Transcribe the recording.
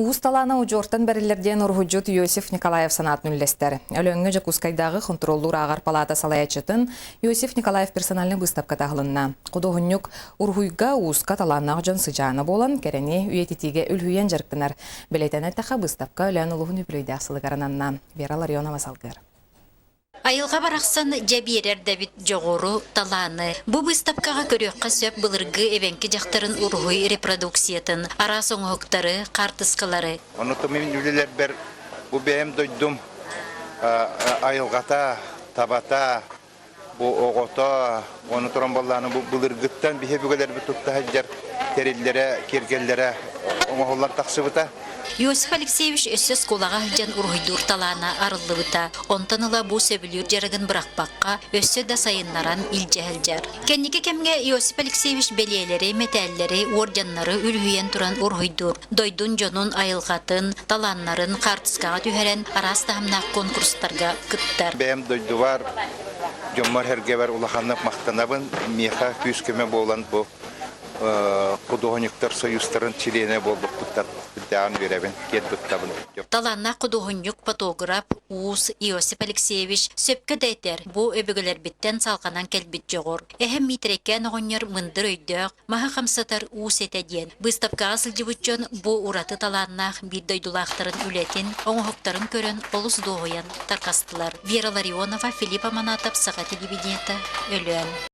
Уус талаана удьуортан бэриллэр диэн уруһуйдьут Иосиф Николаев санаатын үллэстэр. Өлөөҥҥө Дьокуускайдааҕы хонтуруоллуур-ааҕар палаата салайааччытын Иосиф Николаев персональнай быыстапката аһылынна. Худуоһунньук уруһуйга, ууска талааннаах дьон сыдьаана буолан, кэрэни үйэтитиигэ үлүһүйэн дьарыктанар. Бэлиэтэнэн эттэххэ, быыстапка Өлөөн улууһун үбүлүөйдээх сылыгар ананна. Вера Ларионова салгыыр. Айылҕа барахсан дьэ биэрэр да эбит дьоҕуру, талааны. Бу быыстапкаҕа көрүөххэ сөп былыргы эбэҥки дьахтарын уруһуй репродукциятын, араас оҥоһуктары, хаартыскалары. Онуоха мин үлэлэрбэр бу бэйэм дойдум айылҕата, табата, бу оҕото, ону туран буоллаҕына бу былыргыттан биһи өбүгэлэрбит тутта сылдьар тэриллэрэ, киэргэллэрэ оҥоһуллан тахсыбыта. Иосиф Алексеевич өссө оскуолаҕа сылдьан уруһуйдуур талаана арыллыбыта. Онтон ыла бу сөбүлүүр дьарыгын бырахпакка, өссө да сайыннаран илдьэ сылдьар. Кэнники кэмҥэ Иосиф Алексеевич бэлиэлэри, мэтээллэри, уордьаннары үлүһүйэн туран уруһуйдуур. Дойдун дьонун айылҕатын, талааннарын хаартыскаҕа түһэрэн араас таһымнаах конкурстарга кыттар. Бэйэм дойдубар, дьоммор-сэргэбэр улаханнык махтанабын. Миэхэ күүс-көмө буолан бу худуоһунньуктар союзтарын чилиэнэ буолбуппуттан сүрдээҕин үөрэбин, киэн туттабын. Талааннаах худуоһунньук, фотограф, уус Иосиф Алексеевич сөпкө да этэр, бу өбүгэлэрбиттэн салҕанан кэлбит дьоҕур. Эһэм Миитэрэкээн оҕонньор мындыр өйдөөх, маһы хамсатар уус этэ диэн быыстапкаҕа сылдьыбыт дьон бу ураты талааннаах биир дойдулаахтарын үлэтин, оҥоһуктарын көрөн олус дуоһуйан тарҕастылар. Вера Ларионова, Филипп Аманатов, Саха телевидениета, Өлөөн.